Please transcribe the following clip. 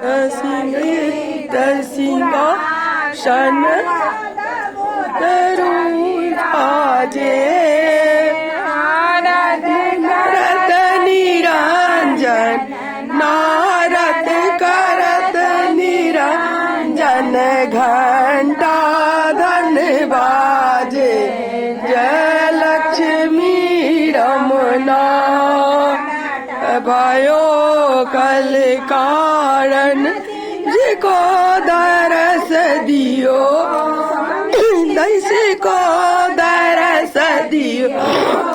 सिंह सिंहासन बाजे, करत निरंजन, नारद करत निरंजन, घंटा धन बाजे। जय लक्ष्मी रमना। भयो कल कारण जी को दरस दियो, दस को दरस दियो।